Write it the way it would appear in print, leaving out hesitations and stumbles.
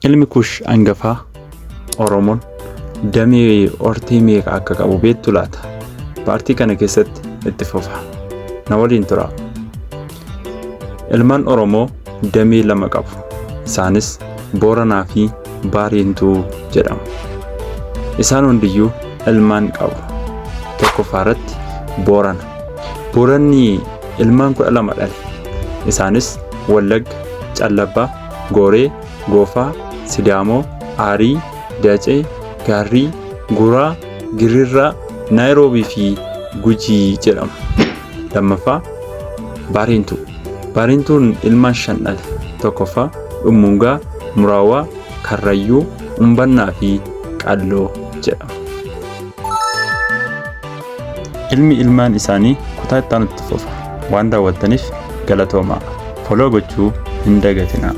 Ilmi Kuush angafaa Oromoon damee hortee meeqa akka qabu beektu laata? Paartii kana keessatti itti fufa. Na waliin turaa. Ilmaan Oromoo damee 2 qabu. Isaanis Booranaa fi Baareentuu jedhamu. Isaan hundiyyuu ilmaan qabu. Tokkoffaa irratti Boorana. Booranni ilmaan 12 dhale. Isaanis Wallagga, Callabbaa, Gooree, Goofaa, Sidaamoo, Aarii, Dacee, Gaarrii, Guraa, Girirraa, Naayiroobii fi Gujii jedhamu. Lammaffaa Baareentuu. Baareentuun ilmaan 5 dhale. Tokkoffaa Dhummuugaa, Muraawaa, Karrayyuu, Umbannaa fi Qalloo jedhamu. Ilmi ilmaan isaanii kutaa itti aanutti fufa. Waan daawwattaniif galatoomaa. Follow gochuu hin dagatinaa.